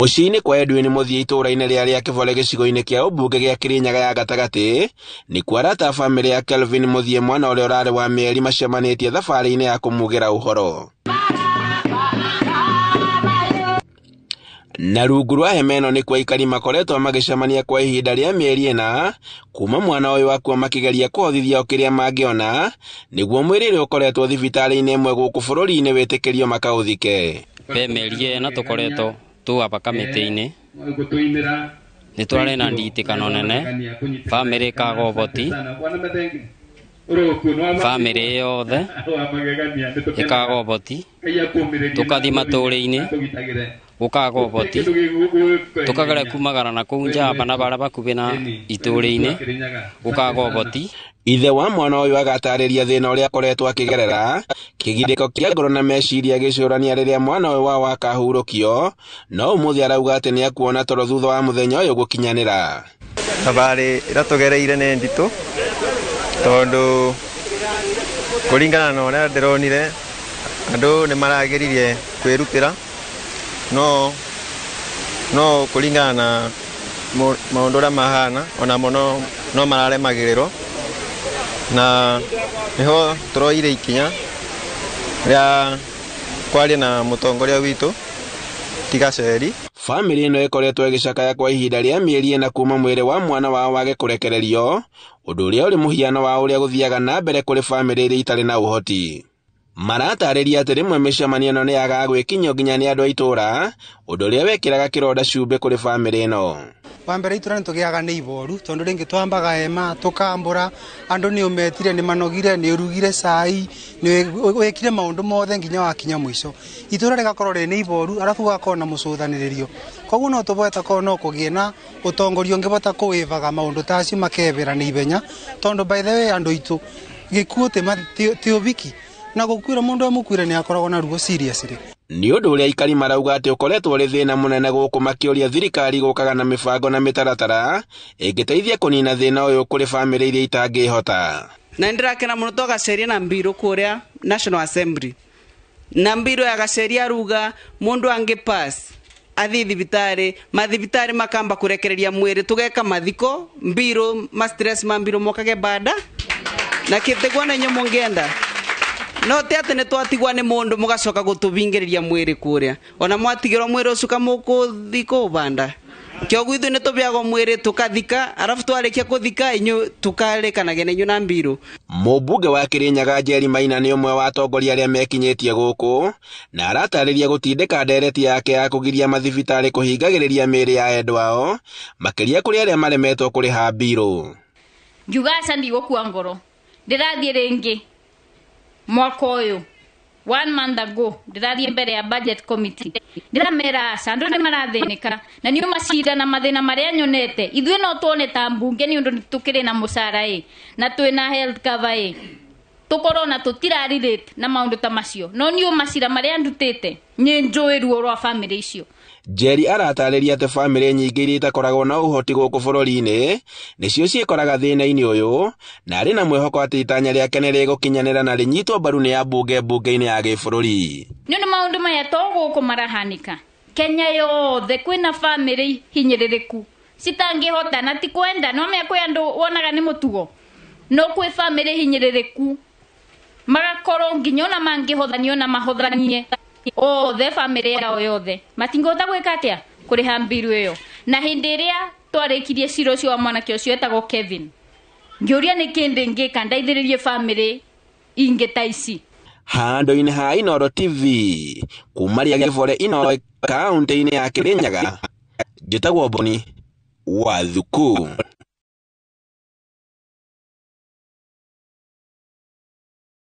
Mũciĩ-inĩ kwa Edwin Mũthia itũũra-inĩ rĩa Rĩakĩbore gĩcigo-inĩ kĩa ũmbunge gĩa Kĩrĩnyaga ya gatagatĩ nĩkuo arata a bamĩrĩ ya Kelvin Mũthia mwana ũrĩa ũrarĩ wa mĩeri macemanĩtie thabarĩ-inĩ ya kũmugĩra ũhoro. Na rungu rwa hema ĩno nĩkuo aikari makoretwo magĩcemania kwa ihinda rĩa mĩeri 4 kuma mwana ũyũ akua makĩgeria kũhothithia o kĩrĩa mangĩona nĩguo mwĩrĩ ũrĩa ũkoretwo thibitarĩ-inĩ ĩmwe gũkũ bũrũri-inĩ wĩtĩkĩrio makaũthike. He mĩeri 4 tũkoretwo tũaba kamĩtĩ-inĩ nĩ twarĩ na nditikano nene bamĩrĩ ĩkaga ũhoti bamĩrĩ yothe ĩkaga ũhoti tũkathiĩ matũũra-inĩ gũkaga ũhoti tũkagera kumagara na kũu njamba na bara bakuhĩ na itũũra-inĩ gũkaga ũhoti. Ithe wa mwana ũyũ agatarĩria thĩna ũrĩa akoretwo akĩgerera kĩgirĩko kĩa ngoro na meciria agĩcũrania rĩrĩa mwana ũyũ wao akahurũkio, no ũmũthĩ arauga atĩ nĩ akuona toro thutha wa mũthenya ũyũ gũkinyanĩra. Thabarĩ ĩrĩa tũgereire nĩ nditũ tondũ kũringana na ũrĩa ndĩronire andũ nĩ marageririe kwĩrutĩra no kũringana na maũndũ ũrĩa mahana onamo no mararemagĩrĩrwo na nĩho tũroire ikinya rĩa kwaria na mũtongoria witũ Tigaceri. Bamĩrĩ ĩno ĩkoretwo ĩgĩcakaya kwa ihinda rĩa mĩeri 4 kuma mwĩrĩ wa mwana wao wage kũrekererio, ũndũ ũrĩa ũrĩ mũhiano wa ũrĩa gũthiaga na mbere kũrĩ bamĩrĩ iria itarĩ na ũhoti. Maratarĩria atĩ rĩmwe mĩcemanio ĩno nĩ yagaga gwĩkinyio nginya nĩ andũ a itũũra, ũndũ ũrĩa wekĩraga kĩronda cumbĩ kũrĩ bamĩrĩ ĩno. Wa mbere itũũra nĩ tũgĩaga nĩ iboru tondũ rĩngĩ twambaga hema tũkambũra andũ nĩ ũmetire nĩ manogire nĩ ũrugire cai nĩ wĩkire maũndũ mothe nginya wakinya mũico. Itũũra rĩgakorwo rĩ nĩ iboru arabu gũgakorwo na mũcũthanĩrĩrio. Koguo no tũboe korwo no kũgĩe na ũtongoria ũngĩbota kũwĩvaga maũndũ ta acio makebera na ihenya tondũ by the way andũ aitũ gĩkuũ ti ũbiki na gũkuĩra mũndũ emũkuĩre nĩ akoragwo na ruo seriously. Nĩ ũndũ ũrĩa aikari marauga atĩ ũkoretwo ũrĩ thĩna mũnene gũkũ makĩũria thirikari gũkaga na mĩbango na mĩtaratara ĩngĩteithia kũnina thĩna ũyũ kũrĩ bamĩrĩ iria itangĩhota. Na nĩndĩrakena mũno twagaceria na mbirũ kũrĩa National Assembly na mbirũ ya gaceria ruga mũndũ angĩ pass athiĩ thibitarĩ mathibitarĩ makamba kũrekereria mwĩrĩ tũgeka mathiko mbirũ ma stress ma mbirũ mokage bada na kĩtĩguo na inyuĩ mũngĩenda no ti atĩ nĩ twatigwa nĩ mũndũ mũgacoka gũtũbingĩrĩria mwĩrĩ kũrĩa ona mwatigĩrwo mwĩrĩ ũcio kamũkũthi kũũbanda kĩoguo ithuĩ nĩ tũbĩagwo mwĩrĩ tũkathika arabu twarĩkia kũthika inyuĩ tũkarĩkanagia na inyuĩ na mbirũ. Mũmbunge wa Kĩrĩnyaga Njeri Maina nĩ ũmwe wa atongoria arĩa mekinyĩtie gũkũ na aratarĩria gũtindĩka ndereti yake ya kũgiria mathibitarĩ kũhingagĩrĩria mĩĩrĩ ya endwa ao makĩria kũrĩ arĩa maremetwo kũrĩha mbirũ. Ngiuga aca ndigũkua ngoro ndĩrathiĩ rĩngĩ mwaka ũyũ 1 month ago ndĩrathiĩ mbere ya budget committee ndĩramera aca andũ nĩ marathĩnĩka na nĩ macira na mathĩna marĩa nyonete ithuĩ no tuone ta mbunge nĩ ũndũ tũkĩrĩ na mũcara ĩ na twĩna health cover ĩ tũkorwo na tũtira relate na maũndũ ta macio no nĩ macira marĩa ndutĩte nĩ njũĩ ruo rwa bamĩrĩ icio. Njeri aratarĩria atĩ bamĩrĩ nyingĩ iria itakoragwo na ũhoti gũkũ bũrũri-inĩ nĩcio ciĩkoraga thĩna-inĩ ũyũ na arĩ na mwĩhoko atĩ itanya rĩake nĩ rĩgũkinyanĩra na rĩnyitwo mbaru nĩ ambunge mbunge-inĩ ya gĩbũrũri. Nĩ ũndũ maũndũ maya to gũkũ marahanĩka Kenya yothe kwĩna bamĩrĩ hinyĩrĩrĩku citangĩhota na ti kwenda no mea kwĩ andũ wonaga nĩ mũtugo no kwĩ bamĩrĩ hinyĩrĩrĩku magakorwo nginya ona mangĩhothanio na mahothanie othe bamĩrĩ yao yothe matingĩhota gwĩka atĩa kũrĩha mbiru ĩyo. Na hĩndĩ ĩrĩa twarĩkirie cira ũcio wa mwanake ũcio etagwo Kevin ngĩũria nĩ kĩndĩ ngĩka ndeithĩrĩrie bamĩrĩ ingĩ ta ici. Handũ-inĩ ha Inooro TV kuma Rĩagĩbore Inooro kaũntĩ-inĩ ya Kĩrĩnyaga njĩtagwo Boni wa Thuku.